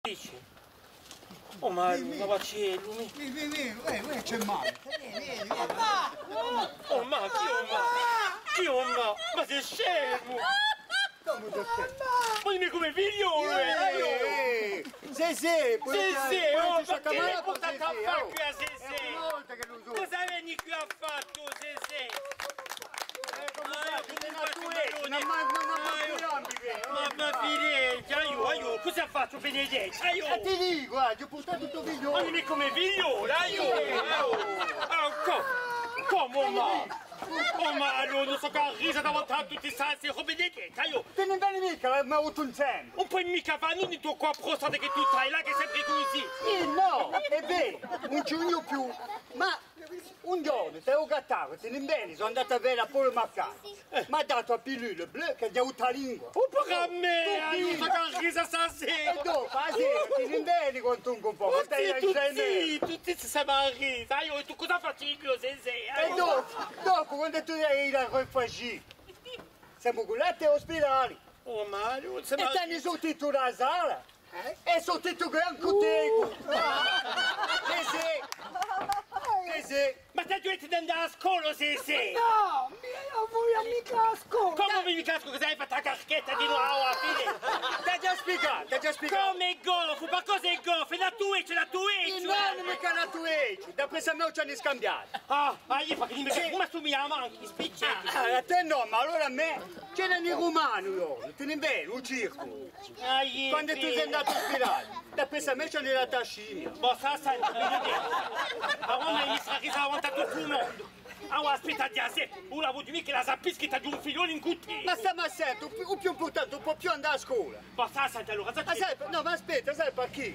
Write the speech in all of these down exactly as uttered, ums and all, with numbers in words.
Dici? Oh, ma, ma vaccellu, mi... Veni, veni, veni, uè, uè, c'hè male. Veni, veni, veni. Oh, ma, chì oh, ma? Chì oh, ma? Ma sì scemu? Cumu sì scemu? Ma dimmi cum'è figliolu, eh! Eh, eh, eh. Zezè, poi... Zezè, oh, ma chì l'hai purtatu à fà quì à Zezè? Hè una volta chì lu sò. Cosa veni quì à fà tù, Zezè? Eh, cumu fai? Mamma fideghja, aiò, aiò, cosa facciu, benedetti? Aiò! Eh, ti dicu, eh, aghju purtatu u to figliolu. Ma dimmi cum'è figliolu, aiò, aiò. Ah, co-, cumu, ma? Oh, ma allora, ùn sò chè à risa davanti à tutti sti, o benedetti, aiò. Ti n'inveni micca, eh, ma u to inseme. Ùn poi micca fà, ùn ti toccu a prostata chì tù t'hai, là chì hè sempre cusì. Eh, nò, hè vera, ùn ci vò più. Ma un ghjornu, sò u cattaru, ti n'inveni, sò andatu à veda à Paulu Marcani. Eh. M'hà datu a pilule bleue chì aghju avutu a lingua. Oh, puru à mè, aiò, ùn sò chè à risa stasera. È dopu, a sera, ti n'inveni quantunque un pocu. Oh, zittu, zittu, zittu, semu à risa. Aiò, è tù cosa faci quì, o Zezè? È dopu, dopu, quandu tù hai da rifà, semu cullati à u spidali. Oh, ma... È t'ani surtitu da a sala. Eh? È sò tuttu gran cuttecu! Zezè! Zezè! Ma t'aghju dettu d'andà à a scola, Zezè! Nò, eiu ùn vogliu micca à a scola! Cumu ùn voli micca à a scola? Cosa hai fattu, a caschetta di novu à a fine? T'aghju spiegatu, t'aghju spiegatu! Cumu hè goffu? Ma cosa hè goffu? Hè l'attuecciu, l'attuecciu! Nò, ùn hè micca l'attuecciu! D'appressu à mè ci ani scambiatu! Ah, ah, eiu facciu, dimmi, cumu sò micca mancu, spicceti! Ah, à tè nò, ma allora à mè ci n'ani u Rumanu, eiu, ti n'inveni, u circu! Quandu tù sì andatu à u spidali, d'appressu à mè ci n'hè a tascina. Bò, sà, senti, mi diti. Ma quandu mi sò risa davanti à tuttu u mondu. Avà, aspetta, Ghjaseppu, ùn la vogliu micca ch'ella sapessi chì t'aghju un figliolu in cuttecu. Ma stà, ma senti, u più, u più impurtante, ùn pò più andà à a scola. Bò, sà, senti, allora, sà... Ma sai, nò, ma aspetta, sai perchè?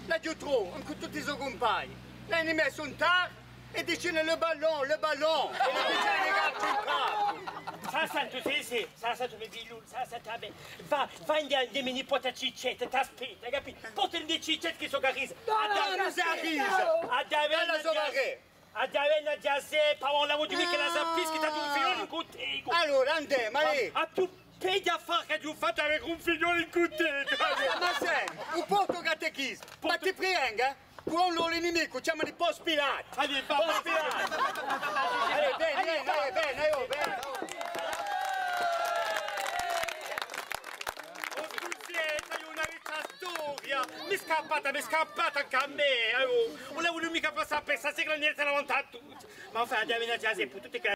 L'aghju trovu, incù tutti i so cumpagni. L'ani messu in tarra, è dicenu: le ballon, le ballon! È li piglianu i calci in capu! Sà, senti, sì, sì, sà, senti, mi figliolu, sà, senti, và bè, và, và ind'è, ind'è me nipote à Ciccetta, t'aspetta, capì? Porta ind'è Ciccetta chì sò à risa! Nò, nò, nò, sò à risa! Bella sò parè! Aghju da vena à Ghjaseppu, ùn la vogliu micca ch'ella sapessi chì t'aghju un figliolu in cuttecu! Allora, andemu, allez! Ah, più peghju affare ch'aghju fattu avè un figliolu in cuttecu! Ma senti, u portu à u catechismu, ma ti priengu, eh? Quandu l'è nemicu, chjamali Ponzi Pilatu. Allez, và, và. Ponzi Pilatu. Allez, veni, veni, veni, veni, oh, veni. Oh, scusate, hè una vechja storia. M'hè scappata, m'hè scappata ancu à mè, eh, oh. Ùn la vogliu micca passà per sta sicranetta davanti à tutti. Ma enfin, aghju da vena à Ghjaseppu, tutti chì